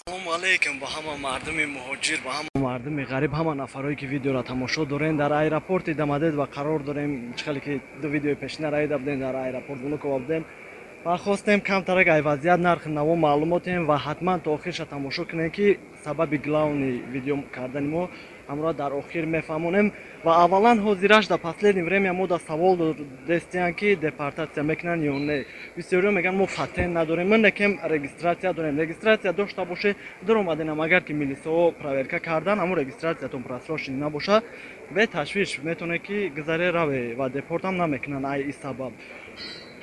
Ассалому алайкум ба ҳама мардуми муҳоҷир, ба ҳама мардуми ғариб, ҳама нафарое ки видеоро тамошо дорен. Дар аэропорти Домодедово қарор дорем. Чӣ хеле ки ду видеои пешина раида будем, дар аэропорт Внуково будем ва хостем камтарак ай вазъият, нархи наво маълумотем ва ҳатман то охирша тамошо кунем, ки сабаби главный видео кардани мо ҳамроҳ дар охир мефаҳмонем. Ва аввалан ҳозираш дар последнее время мо да савол додестиян, ки депортатсия мекунанд ё не. Бисёриҳо мегӯянд, мо патент надорем, мо некем регистрация дорем. Регистрация дошта боше, дуромаденам, агар ки милисаҳо проверка кардан, ҳамун регистрациятон просроченный набоша, беташвиш метавонед ки гузаре раве ва депортам намекунанд. Ай и сабаб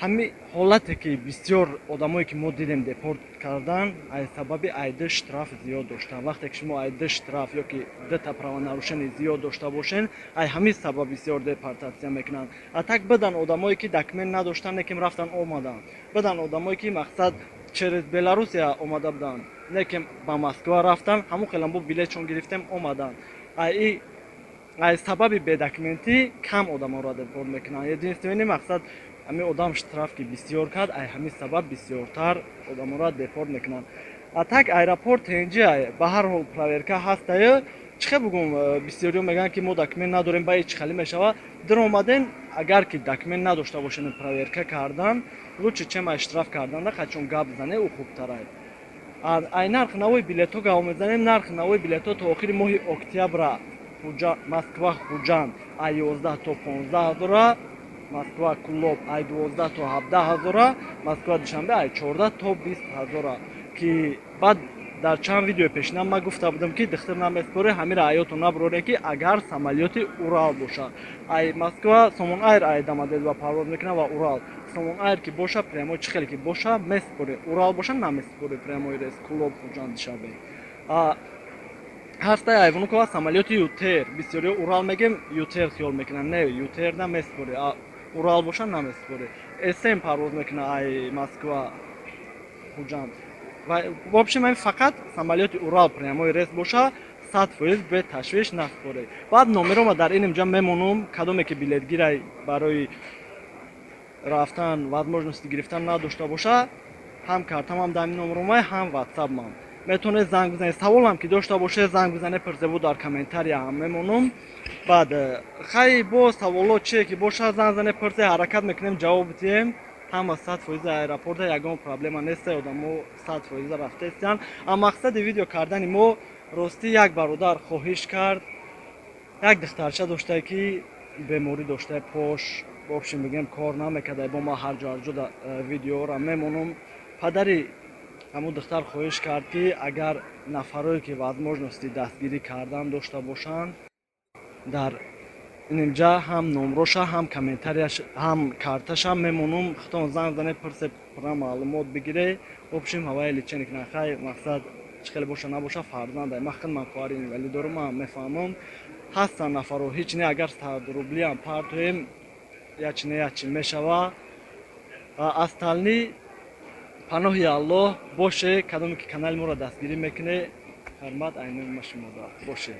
ҳамин ҳолате ки бисёр одамое ки мо дидем депорт кардан, ай сабаби айди штраф зиёд доштан. Вақте ки шумо айди штраф ё ки дута правонарушение зиёд дошта бошен, ай ҳамин сабаб бисёр депортатсия мекунанд. А так бидан одамое ки документ надоштан, лекин рафтан омаданд. Бидан одамое ки, мақсад, через Беларусия омада буданд, лекин ба Москва рафтан, ҳамон хелам бо билетшон гирифтем, омаданд. Ай сабаби бедокументӣ кам одамонро депорт мекунанд. Единственный мақсад, ҳамин одам штраф ки бисёр кард, ай ҳамин сабаб бисёртар одамонро депорт мекунанд. А так аэропорт тенҷи, ба ҳар ҳол проверка ҳастаю. Чӣ хел бугум, бисёриҳо мегӯянд, ки мо документ надорем, ба чӣ хеле мешава? Дуромаден, агар ки документ надошта бошен, проверка кардан лучше, чем ай штраф карданда қачон гап зане, ӯ хубтарай. Ай нархи навои билетҳо гап мезанем. Нархи навои билетҳо то охири моҳи октябра: Москва Хуҷанд ай 11 то 15 ҳазора, Москва Кулоб ай 12 то 17 ҳазора, Москва Душанбе ай 14 то 20 ҳазора. Ки баъд дар чанд видеои пешина ман гуфта будам, ки дихтир намеспоре, ҳамира аётон набуроре, ки агар самолёти Урал бошад, ай Москва Сомон Айр ай Домодедово парвоз мекунад ва Урал Сомон Айр ки боша, прямой чӣ хеле ки боша, меспоре. Урал боша, намеспоре прямой рейс Кулоб Хуҷанд Душанбе. Ҳастаи ай Внуково самолёти ЮТэйр. Бисёриҳо Урал мегем, ЮТэйр хиёл мекунанд. Не, ЮТэйр намеспоре, Урал боша, намеспоре. СМ парвоз мекунад ай Москва Хуҷанд. Ва в общем, ҳамин фақат самолёти Урал прямой рейс боша, 100% беташвиш наспоре. Баъд номерома дар ин инҷа мемонум. Кадоме ки билетгирай, барои рафтан возможности гирифтан надошта боша, ҳам картамам дар ин номеромай, ҳам ватсапмам, метавонед занг бизанед. Саволам ки дошта бошед, занг бизанед, пурсебу, дар комментария ҳам мемонум. Баъд хай бо саволо чие ки боша, занг занед, пурсе, ҳаракат мекунем ҷавоб диҳем. Ҳама 100% аэропорта ягон проблема нест, одамо 100% рафтаистиянд. А мақсади видео кардани мо, ростӣ, як бародар хоҳиш кард, як духтарча доштае ки беморӣ доштае, пош, в общем бигем, кор намекарда. Бо ма ҳарҷо ҳарҷо видеоро мемонум. Падари ҳамун духтар хоҳиш кард, ки агар нафарое ки возможности дастгирӣ кардан дошта бошанд, дар инҷа ҳам номроша, ҳам комментарияш, ҳам карташа мемонум, худтон занг занед, пурсе, пурра маълумот бигире. В общем, ҳаваи лечение кунад. Хай, мақсад, чӣ хеле боша набоша, фарзанда. Ман худ ман хоҳари инвалид дорум, ман мефаҳмам. Ҳастанд нафаро, ҳеҷ не, агар 100 рублиам партоем, ячи не ячи мешава. Остальные паноҳи Аллоҳ боше. Кадоме ки канали моро дастгирӣ мекунед, ҳурмат айнои ма шумода боше.